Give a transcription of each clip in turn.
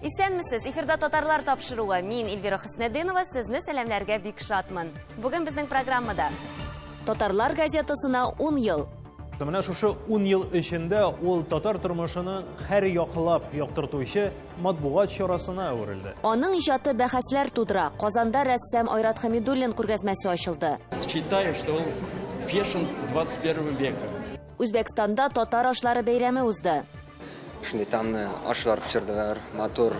Исәнмесез, эфирда татарлар тапшыруы. Мин Эльвира Хөснетдинова, сезне сәламләргә бик шатмын. Бүген безнең программада Татарлар газетасына 10 ел. Менә шушы 10 ел эчендә ул татар тормышының һәр яклап яктыртучы матбугат чарасына әверелде. Аның иҗаты бәхәсләр тудыра. Казанда рәссам Айрат Хәмидуллин күргәзмәсе ачылды. Считаю, что ул фешин 21 века. Үзбәкстанда татар ашлары бәйрәме узды. Шундый тәмле ашлар пешерделәр, матур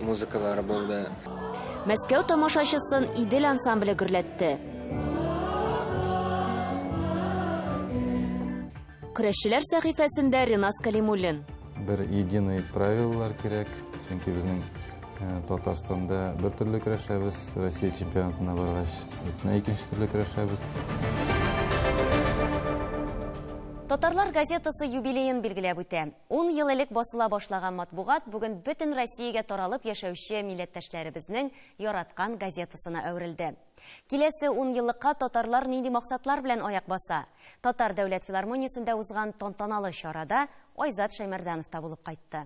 музыкалар булды. Мәскәү тамашачысын Идел ансамбле гөрләтте. Көрәшчеләр сәхифәсендә Ренас Калимуллин. Бер единый правилалар кирәк, чөнки безнең Татарстанда бер төрле көрәшәбез, Россия чемпионатына баргач, бөтенләй икенче төрле көрәшәбез. Татарлар газетасы юбилеен билгеләп үтә. 10 ел элек басыла башлаган матбугат бүген бөтен Россиягә таралып яшәүче милләттәшләребезнең яраткан газетасына әверелде. Киләсе ун еллыкка татарлар нинди максатлар белән аяк баса? Татар дәүләт филармониясендә узган тантаналы чарада Айзат Шәймәрданов та булып кайтты.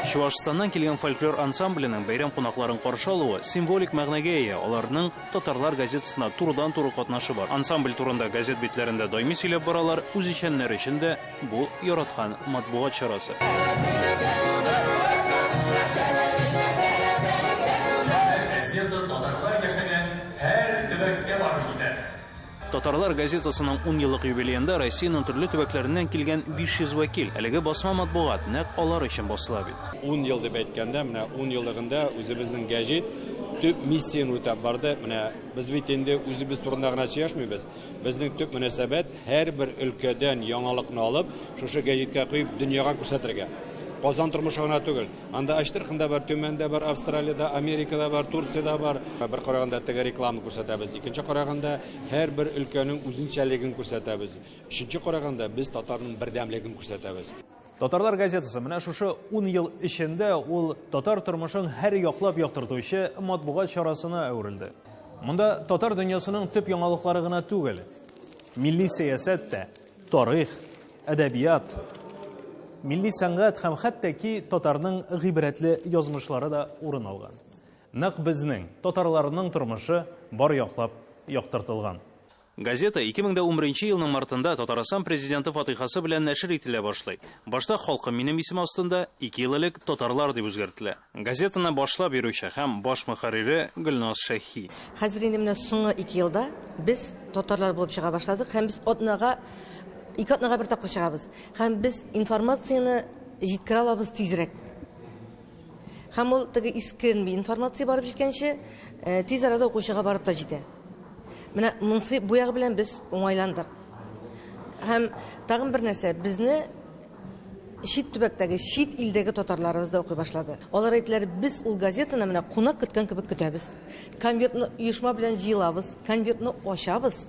Чувашстаннан килгән фольклор ансамбленең бәйрәм кунакларын каршы алуы символик мәгънәгә ия, аларның Татарлар газетасына турыдан-туры катнашы бар. Ансамбль турында газет битләрендә даими сөйләп баралар, үзешчәннәр өчен дә Бу яраткан матбугат чарасы. Газета татарлар яшәгән һәр төбәккә барып җитә. Татарлар газетасының ун еллык юбилеенда Россиянең төрле төбәкләреннән килгән 500 вәкил. Әлеге басма матбугат нәкъ алар өчен басыла бит. Ун ел дип әйткәндә, менә ун еллыгында үзебезнең гәҗит төп миссияне үтәп барды. Менә без бит инде үзебез турында гына сөйләшмибез. Безнең төп мөнәсәбәт, һәрбер өлкәдән яңалыкны алып, шушы гәҗиткә куеп, дөньяга күрсәтергә. Казан тормышы гына түгел. Анда Әчтерханда бар, Төмәндә бар, Австралиядә, Америкада бар, Турциядә бар. Бер караганда теге реклама күрсәтәбез, икенче караганда һәрбер өлкәнең үзенчәлеген күрсәтәбез. Өченче караганда без татарның бердәмлеген күрсәтәбез. Татарлар газетасы менә шушы ун ел эчендә ул татар тормышын һәр яклап яктыртучы матбугат чарасына әверелде. Монда татар дөньясының төп яңалыклары гына түгел, милли сәясәт тә, тарих, әдәбият, милли сәнгать һәм хәтта ки татарның гыйбрәтле язмышлары да урын алган. Нәкъ безнең, татарларның тормышы бар яклап яктыртылган. Газета 2011 елның мартында Татарстан Президенты фатыйхасы белән нәшер ителә башлый. Башта Халкым минем исеме астында, ике ел элек Татарлар дип үзгәртелә. Газетаны башлап йөрүче һәм баш мөхәррире Гөлназ Шәйхи. Хәзер инде менә соңгы ике елда без татарлар булып чыга башладык һәм без атнага, ике атнага бер тапкыр чыгабыз. Һәм без информацияне җиткерә алабыз тизрәк. Һәм ул теге искерми информация барып җиткәнче, тиз арада укучыга барып та җитә. Менә монысы бу ягы белән без уңайландык. Һәм тагын бер нәрсә, безне чит төбәктәге, чит илдәге татарларыбыз да укый башлады. Алар әйттеләр, без ул газетаны менә кунак көткән кебек көтәбез. Конвертны оешма белән җыелабыз, конвертны ачабыз.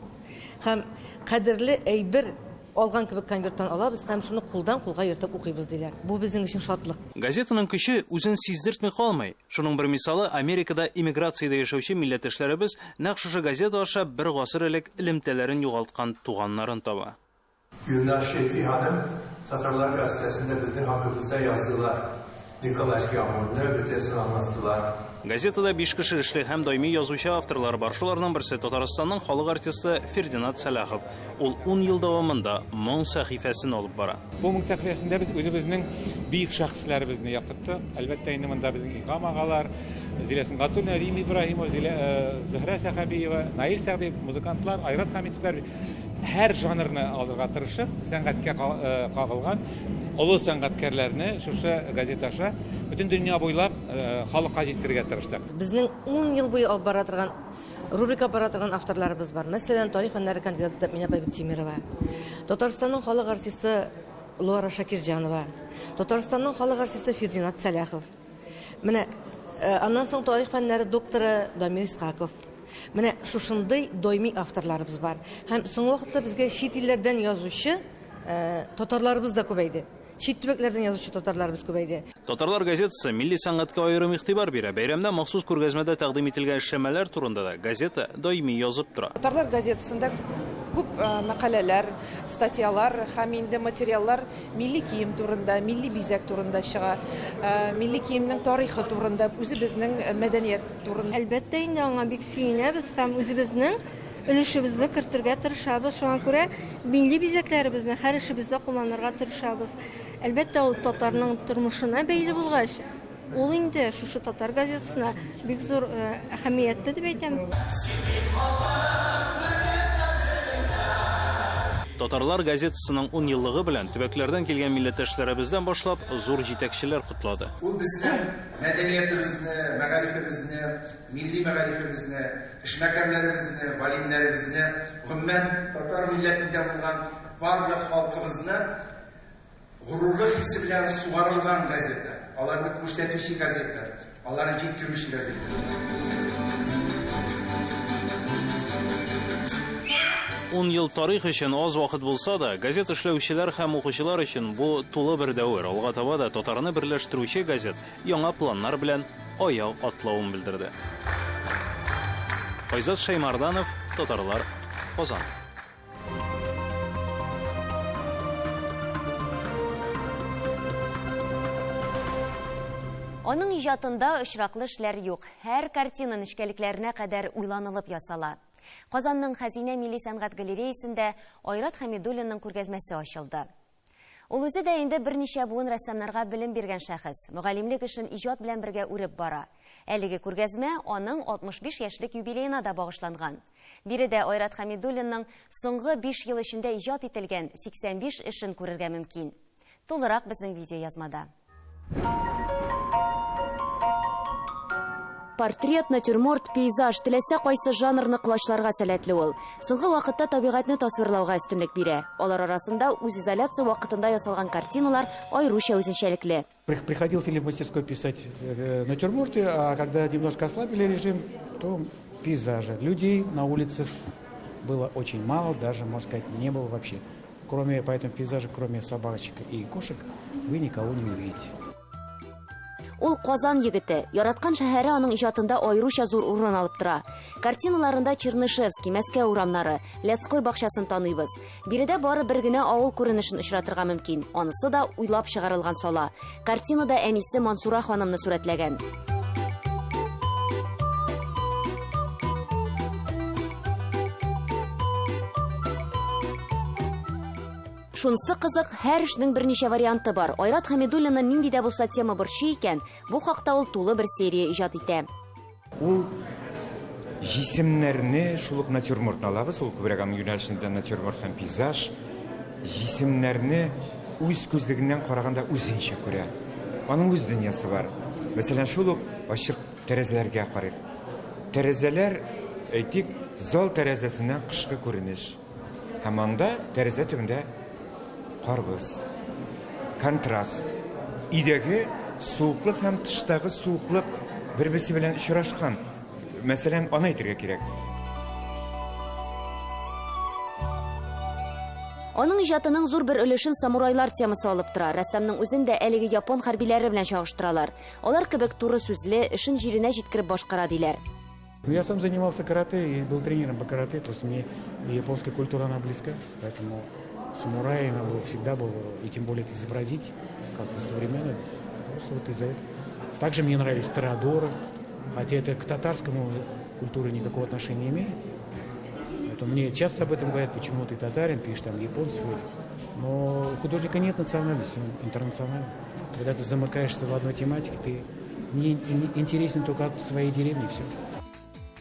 Һәм кадерле әйбер алган кебек конверттан алабыз һәм шуны кулдан кулга йөртеп укыйбыз, диләр. Бу безнең өчен шатлык. Газетаның көче үзен сиздертми калмый. Шуның бер мисалы, Америкада эмиграциядә яшәүче милләттәшләребез нәкъ шушы газета аша бер гасыр элек элемтәләрен югалткан туганнарын таба. Гөлназ Шәйхи ханым Татарлар газетасында безнең хакыбызда яздылар. Николайский Амурны бөтенесен аңлаттылар. Газетада биш кеше эшли һәм даими язучы авторлар бар. Шуларның берсе Татарстанның халык артисты Фердинат Сәлахов. Ул ун ел дәвамында Моң сәхифәсен алып бара. Бу Моң сәхифәсендә без үзебезнең бөек шәхесләребезне яктырттык. Әлбәттә инде монда безнең Илһам агалар, Зилә Сөнгатуллина, Рим Ибраһимов, Зилә, Зөһрә Сәхәбиева, Наил Сәгъдиев, музыкантлар, Айрат Хәмитовлар һәр жанрны алырга тырышып, сәнгатькә кагылган олы сәнгатькәрләрне шушы газета аша бөтен дөнья буйлап халыкка җиткерергә тырыштык. Безнең ун ел буе алып бара торган рубрика бара торган авторларыбыз бар. Мәсәлән, тарих фәннәре кандидаты Тәэминә апай Биктимирова, Татарстанның халык артисты Луара Шакирҗанова, Татарстанның халык артисты Фердинат Сәлахов. Менә аннан соң тарих фәннәре докторы Дамир Исхаков. Менә шушындый даими авторларыбыз бар. Һәм соңгы вакытта безгә чит илләрдән язучы татарларыбыз да күбәйде. Чит төбәкләрдән язучы татарларыбыз күбәйде. Татарлар газетасы милли сәнгатькә аерым игътибар бирә. Бәйрәмдә махсус күргәзмәдә тәкъдим ителгән эшләнмәләр турында да газета даими язып тора. Татарлар газетасында Күп мәкаләләр, статьялар һәм инде материаллар милли кием турында, милли бизәк турында чыга. Милли киемнең тарихы турында, үзебезнең мәдәният турында. Әлбәттә инде аңа бик сөенәбез һәм үзебезнең өлешебезне кертергә тырышабыз. Шуңа күрә милли бизәкләребезне һәр эшебездә кулланырга тырышабыз. Әлбәттә, ул татарның тормышына бәйле булгач, ул инде шушы татар газетасына бик зур әһәмиятле дип әйтәм. Татарлар газетасының 10 еллыгы белән төбәкләрдән килгән милләттәшләребездән башлап зур җитәкчеләр котлады. Ул безнең мәдәниятебезне, мәгарифебезне, милли мәгарифебезне, эшмәкәрләребезне, галимнәребезне, гомумән татар милләтендә булган барлык халкыбызны горурлык хисе белән сугарылган газета, аларны күрсәтүче газета, аларны җиткерүче газета. 10 ел тарих өчен аз вакыт булса да, газет эшләүчеләр һәм укучылар өчен бу тулы бер дәвер. Алга таба да татарны берләштерүче газет яңа планнар белән аяк атлавын белдерде. Айзат Шаймарданов, Татарлар, Казан. Аның иҗатында очраклы эшләр юк. Һәр картина нечкәлекләренә кадәр уйланылып ясала. Казанның Хәзинә милли сәнгать галереясендә Айрат Хәмидуллинның күргәзмәсе ачылды. Ул үзе дә инде берничә буын рәссамнарга белем биргән шәхес. Мөгаллимлек эшен иҗат белән бергә үреп бара. Әлеге күргәзмә аның 65 яшьлек юбилеена да багышланган. Биредә Айрат Хәмидуллинның соңгы 5 ел эчендә иҗат ителгән 85 эшен күрергә мөмкин. Тулырак безнең видеоязмада. Портрет, натюрморт, пейзаж, теләсә кайсы жанрны колачларга сәләтле ул. Соңгы вакытта табигатьне тасвирлауга өстенлек бирә. Алар арасында үзизоляция вакытында ясалган картиналар аеруча үзенчәлекле. Приходил или в мастерской писать натюрморты, а когда немножко ослабили режим, то пейзажи. Людей на улицах было очень мало, даже, можно сказать, не было вообще. Кроме, поэтому пейзажа, кроме собачек и кошек, вы никого не увидите. Ул Казан егете. Яраткан шәһәре аның иҗатында аеруча зур урын алып тора. Картиналарында Чернышевский, Мәскәү урамнары, Лядской бакчасын таныйбыз. Биредә бары бер генә авыл күренешен очратырга мөмкин. Анысы да уйлап чыгарылган сала. Картинада әнисе Мансура ханымны сурәтләгән. Шунысы кызык, һәр эшнең берничә варианты бар. Айрат Хәмидуллинны нинди дә булса тема борчый икән, бу хакта ул тулы бер серия иҗат итә. Ул җисемнәрне шул ук натюрмортны алабыз, ул күбрәк аның юнәлешендә натюрморт һәм пейзаж. Җисемнәрне үз күзлегеннән караганда үзенчә күрә. Аның үз дөньясы бар. Мәсәлән, шул ук ачык тәрәзәләргә карыйк. Тәрәзәләр, әйтик, зал тәрәзәсеннән кышкы күренеш. Һәм анда тәрәзә төбендә карбыз. Контраст. Өйдәге суыклык һәм тыштагы суыклык бер-берсе белән очрашкан. Мәсәлән, аны әйтергә кирәк. Аның иҗатының зур бер өлешен самурайлар темасы алып тора. Рәссамның үзен дә әлеге япон хәрбиләре белән чагыштыралар. Алар кебек туры сүзле, эшен җиренә җиткереп башкара диләр. Я сам занимался карате и был тренером по карате, просто мне японская культура, она близка, поэтому самурай, она была, всегда был, и тем более это изобразить как-то современно, просто вот из-за этого. Также мне нравились тореадоры, хотя это к татарскому культуре никакого отношения не имеет. Это мне часто об этом говорят, почему ты татарин, пишешь там японцев, но у художника нет национальности, он интернациональный. Когда ты замыкаешься в одной тематике, ты не интересен только от своей деревни, все.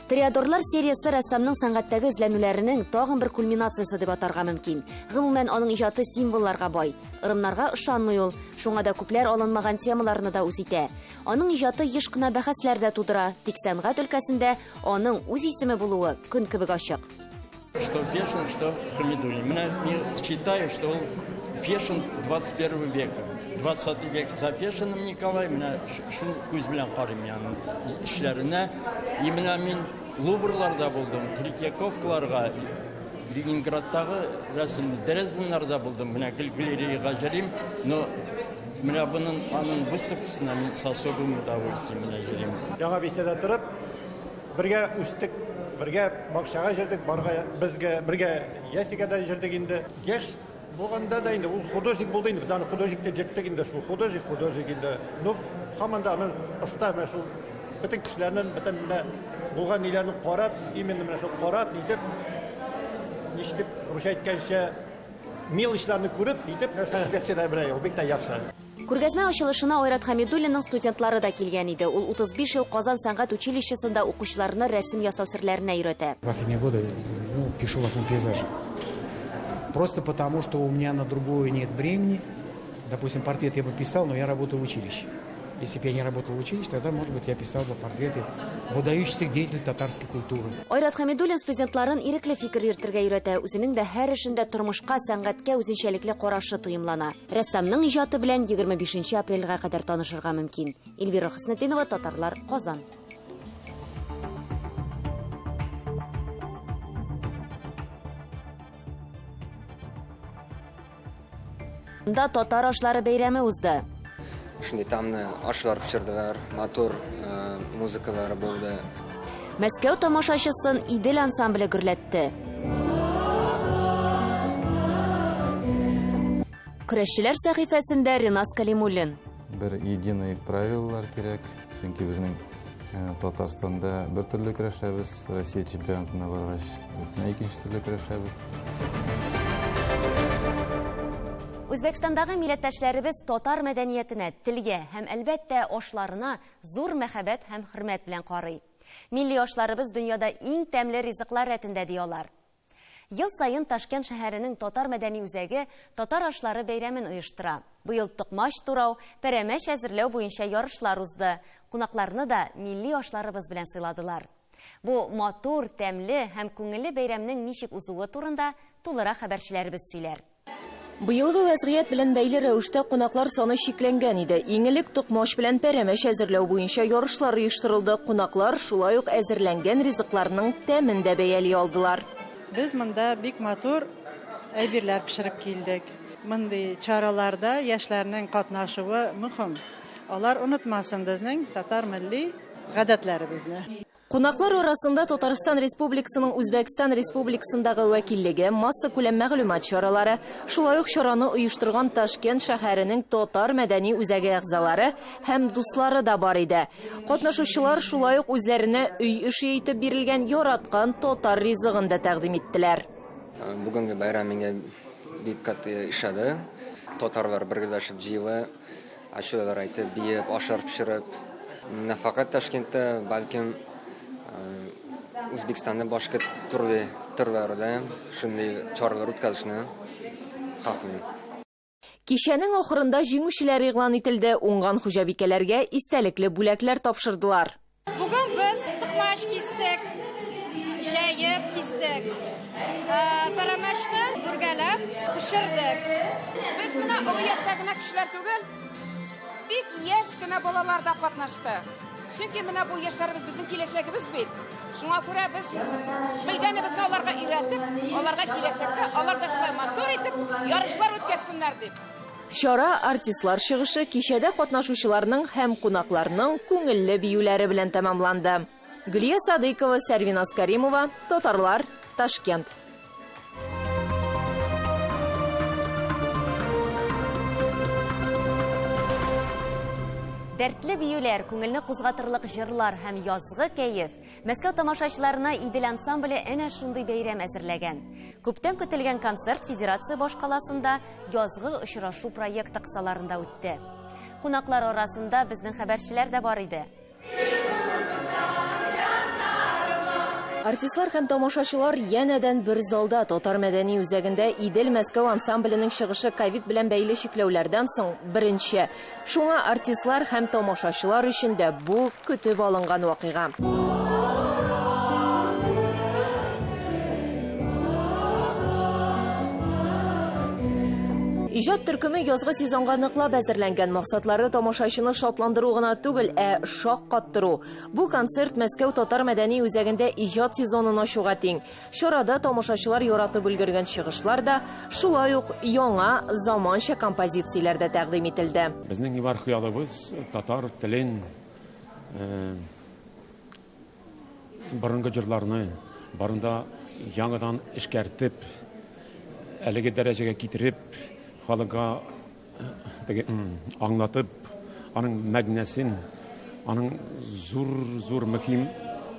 Тореадорлар сериясе рәссамның сәнгатьтәге эзләнүләренең тагын бер кульминациясе дип атарга мөмкин. Гомумән, аның иҗаты символларга бай. Ырымнарга ышанмый ул. Шуңа да күпләр алынмаган темаларны да үз итә. Аның иҗаты еш кына бәхәсләр дә тудыра. Тик сәнгать өлкәсендә аның үз исеме булуы көн кебек ачык. Что Фешин, что Хамидуллин. Менә мин считаю, что ул Фешин 21 века. 20 век за Фешином Николай, менә шул күз белән карыйм мин аның эшләренә. И менә мин Луврларда булдым, Третьяковкаларга, Ленинградтагы рәсем, Дрезденнарда булдым, менә гел галереяга йөрим, но менә буның аның выставкасына мин с особым удовольствием менә йөрим. Яңа бистәдә торып, бергә үстек. Бергә бакчага җөрдек, барга безгә бергә ясигә дә җөрдек инде. Яшь булганда да инде ул художник булды инде. Без аны художник дип йөрттек инде шул. Художник, художник инде. Ну, һаман да аның оста менә шул бөтен кешеләрнең, бөтен менә булган ниләрне карап, именно менә шул карап, нитеп, ничек русча әйткәнчә, мелочларны күреп, нитеп, менә шул белә, ул бик тә яхшы. Күргәзмә ачылышына Айрат Хәмидуллинның студентлары да килгән иде. Ул 35 ел Казан сәнгать училищесында укучыларны рәсем ясау серләренә өйрәтә. Последние годы, ну, пишу в основном пейзажи. Просто потому, что у меня на другое нет времени. Допустим, портрет я бы писал, но я работаю в училище. Если бы я не работал в училище, тогда, может быть, я писал бы портреты выдающихся деятелей татарской культуры. Айрат Хәмидуллин студентларын ирекле фикер йөртергә өйрәтә. Үзенең дә һәр эшендә тормышка, сәнгатькә үзенчәлекле карашы тоемлана. Рәссамның иҗаты белән 25 апрельгә кадәр танышырга мөмкин. Эльвира Хөснетдинова, Татарлар, Казан. Анда татар ашлары бәйрәме узды. Шундый тәмле ашлар пешерделәр, матур музыкалар булды. Мәскәү тамашачысын Идел ансамбле гөрләтте. Көрәшчеләр сәхифәсендә Ренас Калимуллин. Бер единый правилалар кирәк, чөнки безнең Татарстанда бер төрле көрәшәбез, Россия чемпионатына баргач, бөтенләй икенче төрле көрәшәбез. Үзбәкстандагы милләттәшләребез татар мәдәниятенә, телгә һәм, әлбәттә, ашларына зур мәхәббәт һәм хөрмәт белән карый. Милли ашларыбыз дөньяда иң тәмле ризыклар рәтендә, ди алар. Ел саен Ташкент шәһәренең татар мәдәни үзәге татар ашлары бәйрәмен оештыра. Быел токмач турау, пәрәмәч әзерләү буенча ярышлар узды. Кунакларны да милли ашларыбыз белән сыйладылар. Бу матур, тәмле һәм күңелле бәйрәмнең ничек узуы турында тулырак хәбәрчеләребез сөйләр. Быелгы вәзгыять белән бәйле рәвештә кунаклар саны чикләнгән иде. Иң элек токмач белән пәрәмәч әзерләү буенча ярышлар оештырылды. Кунаклар шулай ук әзерләнгән ризыкларның тәмен дә бәяли алдылар. Без монда бик матур әйберләр пешереп килдек. Мондый чараларда яшьләрнең катнашуы мөһим. Алар онытмасын безнең татар милли гадәтләребезне. Кунаклар арасында Татарстан Республикасының Үзбәкстан Республикасындагы вәкиллеге, массакүләм мәгълүмат чаралары, шулай ук чараны оештырган Ташкент шәһәренең татар мәдәни үзәге әгъзалары һәм дуслары да бар иде. Катнашучылар шулай ук үзләренә өй эше итеп бирелгән яраткан татар ризыгын да тәкъдим иттеләр. Бүгенге бәйрәм миңа бик каты ошады. Татарлар бергәләшеп җыела, ачулар әйтеп, биеп, ашлар пешереп. Нәфакать Ташкентта, бәлкем Үзбәкстанда башка төрле төрләрдә шундый чаралар үткәрүне хакым. Кичәнең ахырында җиңүчеләр игълан ителде. Уңган хуҗабикәләргә истәлекле бүләкләр тапшырдылар. Бүген без токмач кистек, җәеп кистек. Пәрәмәчне бүргәләп пешердек. Без менә олы яшьтә генә кешеләр түгел, бик яшь кенә балалар да катнашты. Чөнки менә бу яшьләребез безнең киләчәгебез бит. Шуңа күрә без белгәнебезне аларга өйрәтеп, аларга киләчәктә алар да шулай матур итеп ярышлар үткәрсеннәр дип. Чара артистлар чыгышы кичәдә катнашучыларның һәм кунакларның күңелле биюләре белән тәмамланды. Гөлия Садыйкова, Сәрвиназ Каримова, Татарлар, Ташкент. Дәртле биюләр, күңелне кузгатырлык җырлар һәм язгы кәеф. Мәскәү тамашачыларына Идел ансамбле әнә шундый бәйрәм әзерләгән. Күптән көтелгән концерт Федерация башкаласында язгы очрашу проекты кысаларында үтте. Кунаклар арасында безнең хәбәрчеләр дә бар иде. Артистлар һәм тамашачылар янәдән бер залда Татар мәдәни үзәгендә Идел Мәскәү ансамбленең чыгышы ковид белән бәйле чикләүләрдән соң беренче. Шуңа артистлар һәм тамашачылар өчен дә бу көтеп алынган вакыйга. Иҗат төркеме язгы сезонга ныклап әзерләнгән. Максатлары тамашачыны шатландыру гына түгел, ә шаккаттыру. Бу концерт Мәскәү татар мәдәни үзәгендә иҗат сезонын ачуга тиң. Чарада тамашачылар яратып өлгергән чыгышлар да, шулай ук яңа заманча композицияләр дә тәкъдим ителде. Безнең бар хыялыбыз татар телен, борынгы җырларны Барын да яңадан эшкәртеп, әлеге дәрәҗәгә китереп, халыкка теге аңлатып, аның мәгънәсен, аның зур-зур мөһим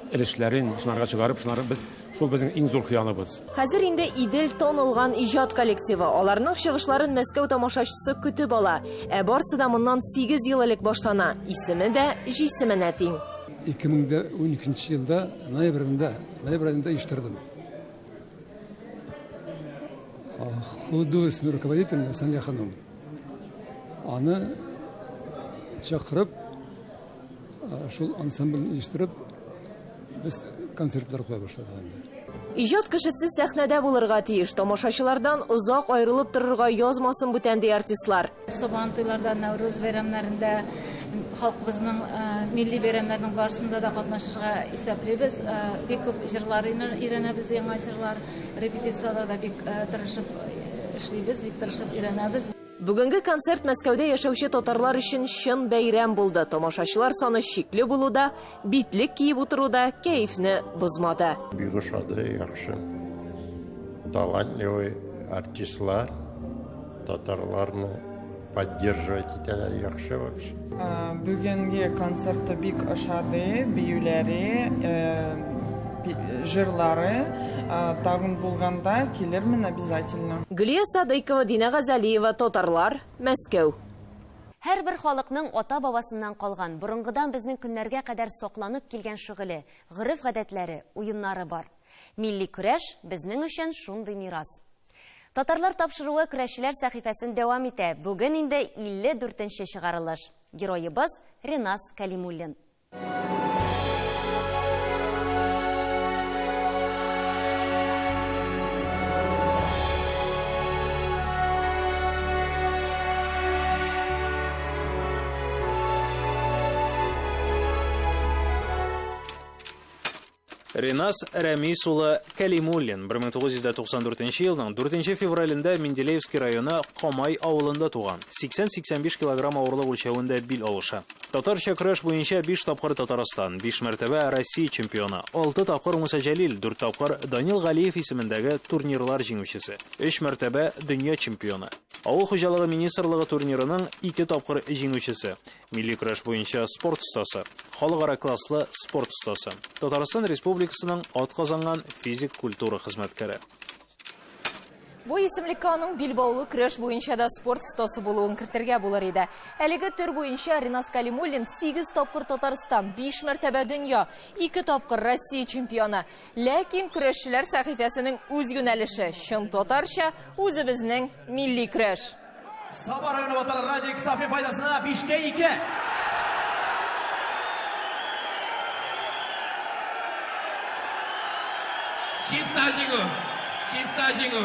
өлешләрен шунарга чыгарып, шунары без шул безнең иң зур хыялыбыз. Хәзер инде Идел танылган иҗат коллективы. Аларның чыгышларын Мәскәү тамашачысы көтеп ала. Ә барсы да моннан 8 ел элек башлана. Исеме дә җисеменә тиң. 2012 елда ноябрендә, ноябрь аенда оештырдым. Художественный руководитель Сания ханым. Аны чакырып, шул ансамбльне оештырып, без концертлар куя башладык инде. Иҗат кешесе сәхнәдә булырга тиеш. Тамашачылардан озак аерылып торырга язмасын бүтән, ди артистлар. Сабантуйларда, Нәүрүз бәйрәмнәрендә, халкыбызның милли бәйрәмнәренең барысында да катнашырга исәплибез. Бик күп җырлар өйрәнәбез, яңа җырлар. Репетицияләрдә бик тырышып эшлибез, бик тырышып өйрәнәбез. Бүгенге концерт Мәскәүдә яшәүче татарлар өчен чын бәйрәм булды. Тамашачылар саны чикле булу да, битлек киеп утыру да кәефне бозмады. Бик ошады, яхшы. Талантливый артистлар татарларны поддерживать итәләр, яхшы вообще. Бүгенге концерты бик ошады, биюләре, җырлары. Тагын булганда килермен обязательно. Гөлия Садыйкова, Динә Газалиева, Татарлар, Мәскәү. Һәрбер халыкның ата-бабасыннан калган, борынгыдан безнең көннәргә кадәр сакланып килгән шөгыле, гореф-гадәтләре, уеннары бар. Милли көрәш, безнең өчен шундый мирас. Татарлар тапшыруы көрәшчеләр сәхифәсен дәвам итә. Бүген инде 54 нче чыгарылыш. Героебыз, Ренас Кәлимуллин. Ренас Рәмис улы Кәлимуллин 1994 елның 4 февралендә Менделеевский районы Камай авылында туган. 80-85 килограмм авырлык үлчәвендә бил алыша. Татарча көрәш буенча 5 тапкыр Татарстан, 5 мәртәбә Россия чемпионы, 6 тапкыр Муса Җәлил, 4 тапкыр Данил Галиев исемендәге турнирлар җиңүчесе, 3 мәртәбә дөнья чемпионы. Авыл хуҗалыгы министрлыгы турнирының 2 тапкыр җиңүчесе. Милли көрәш буенча спорт остасы, халыкара класслы спорт остасы, Татарстан Республикасының атказанган физик культура хезмәткәре. Бу исемлеккә аның билбаулы көрәш буенча да спорт остасы булуын кертергә булыр иде. Әлеге төр буенча Ринас Калимуллин 8 тапкыр Татарстан, 5 мәртәбә дөнья, 2 тапкыр Россия чемпионы. Ләкин көрәшчеләр сәхифәсенең үз юнәлеше, чын татарча, үзебезнең милли көрәш. Саба районы батыры Радик Сафин файдасына 5-кә 2. Чиста җиңү! Чиста җиңү!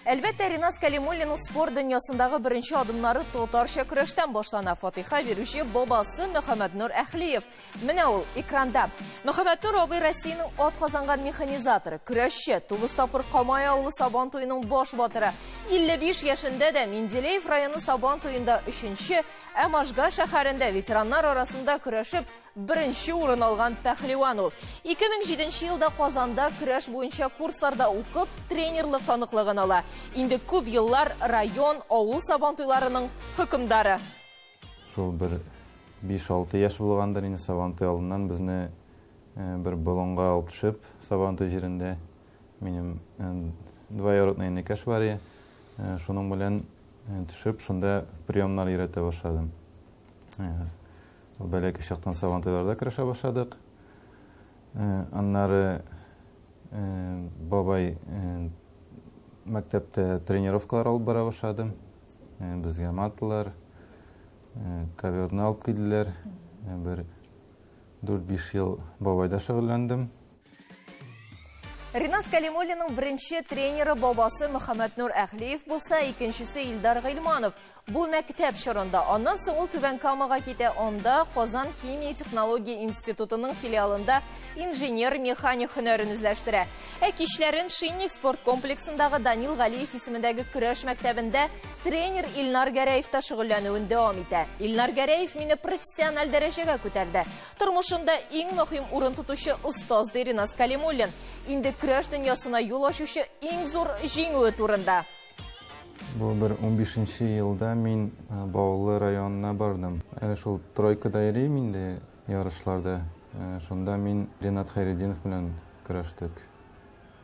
Әлбәттә, Ринас Кәлимуллинның спорт дөньясындагы беренче адымнары татарча көрәштән башлана. Фатыйха бирүче бабасы Мөхәммәднур Әһлиев. Менә ул, экранда. Мөхәммәтнур абый Россиянең атказанган механизаторы, көрәшче, 9 тапкыр Камай авылы Сабан туеның баш батыры. 55 яшендә дә Менделеев районы Сабан туенда өченче, ә Можга шәһәрендә ветераннар арасында көрәшеп, беренче урын алган пәһлеван ул. 2007 елда Казанда көрәш буенча курсларда укып, тренерлык таныклыгын ала. Инде күп еллар район, авыл Сабантуйларының хөкемдары. Шул бер 5-6 яшь булгандыр инде Сабантуй алдыннан безне бер болынга алып төшеп, Сабантуй җирендә минем двоюродный энекәш бар иде. Шуның белән төшеп, шунда приемнар өйрәтә башладым. Бәләкәй чактан Сабантуйларда көрәшә башладык. Аннары бабай мәктәптә тренировкалар алып бара башладым. Безгә маталар, коверны алып килделәр. Бер 4-5 ел бабайда шөгыльләндем. Ринас Калимуллинның беренче тренеры бабасы Мөхәммәтнур Әхлиев булса, икенчесе Илдар Гыйльманов. Бу мәктәп чорында. Аннан соң ул Түбән Камага китә, анда Казан химия технология институтының филиалында инженер-механик һөнәрен үзләштерә. Ә кичләрен Шинник спорт комплексындагы Данил Галиев исемендәге көрәш мәктәбендә тренер Илнар Гәрәевта шөгыльләнүен дәвам итә. Илнар Гәрәев мине профессиональ дәрәҗәгә күтәрде. Тормышымда иң мөһим урын тотучы остаз, ди Ринас Калимуллин. Инде көрәш дөньясына юл ачучы иң зур җиңүе турында. Бу бер унбишенче елда мин Баулы районына бардым. Әле шул тройкада йөрим инде ярышларда. Шунда мин Ринат Хәйретдинов белән көрәштек.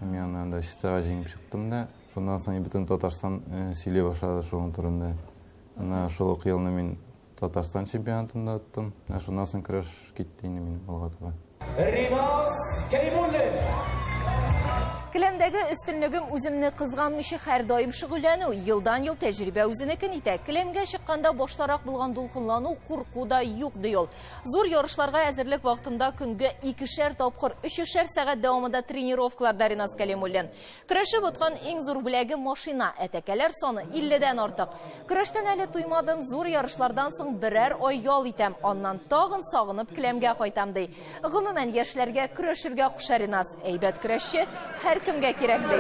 Мин аны анда чистага җиңеп чыктым да. Шуннан соң бөтен Татарстан сөйли башлады шуның турында. Менә шул ук елны мин Татарстан чемпионатын да оттым. Ә шуннан соң көрәш китте инде минем алга таба. Ринас Кәримуллин! Келәмдәге өстенлегем үземне кызганмыйча һәрдаим шөгыльләнү. Елдан-ел тәҗрибә үзенекен итә. Келәмгә чыкканда баштарак булган дулкынлану, курку да юк, ди ул. Зур ярышларга әзерлек вакытында көнгә икешәр тапкыр, өчешәр сәгать дәвамында тренировкаларда Ринас Кәлимуллин. Көрәшеп откан иң зур бүләге машина, ә тәкәләр саны 50-дән артык. Көрәштән әле туймадым, зур ярышлардан соң берәр ай ял итәм, аннан тагын сагынып келәмгә кайтам, ди. Гомумән, яшьләргә көрәшергә куша Ринас. Әйбәт көрәшче һәркемгә кирәк, ди.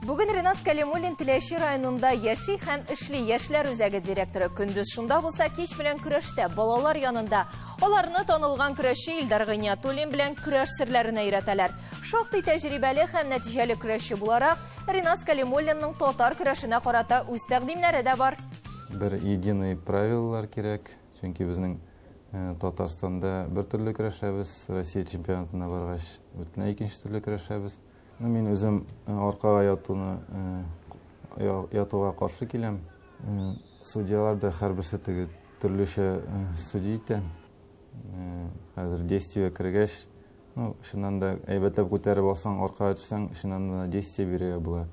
Бүген Ринас Кәлимуллин Теләче районында яши һәм эшли. Яшьләр үзәге директоры. Көндез шунда булса, кич белән көрәштә, балалар янында. Аларны танылган көрәшче Илдар Гыйниятуллин белән көрәш серләренә өйрәтәләр. Шактый тәҗрибәле һәм нәтиҗәле көрәшче буларак, Ринас Кәлимуллинның татар көрәшенә карата үз тәкъдимнәре дә бар. Бер единый правилалар кирәк, чөнки безнең Татарстанда бер төрле көрәшәбез, Россия чемпионатына баргач, бөтенләй икенче төрле көрәшәбез. Ну, мин үзем аркага ятуны ятуга каршы киләм. Судьялар да һәрберсе теге төрлечә судья итә. Хәзер действиегә кергәч, ну, чыннан да әйбәтләп күтәреп алсаң, аркага төшсәң, чыннан да действие бирергә була.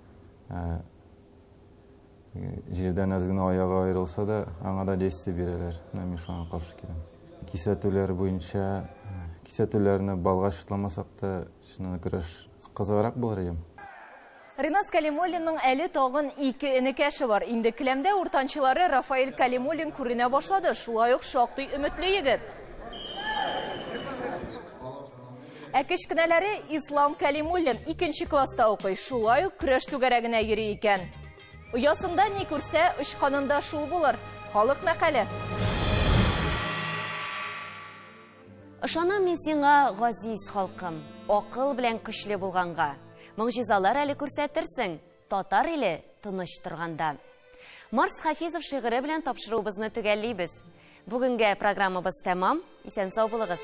Җирдән әз генә аягы аерылса да, аңа да действие бирәләр. Менә мин шуңа каршы киләм. Кисәтүләр буенча, кисәтүләрне балга чутламасак та, чыннан да көрәш кызыграк булыр иде. Ринас Кәлимуллинның әле тагын ике энекәше бар. Инде келәмдә уртанчылары Рафаэль Кәлимуллин күренә башлады. Шулай ук шактый өметле егет. Ә кечкенәләре Ислам Кәлимуллин икенче класста укый, шулай ук көрәш түгәрәгенә йөри икән. Оясында ни күрсә, очканында шул булыр. Халык мәкале. Ышанам мин сиңа, газиз халкым, акыл белән көчле булганга. Могҗизалар әле күрсәтерсең, татар иле тыныч торганда. Марс Хафизов шигыре белән тапшыруыбызны төгәллибез. Бүгенгә программабыз тәмам. Исән-сау булыгыз.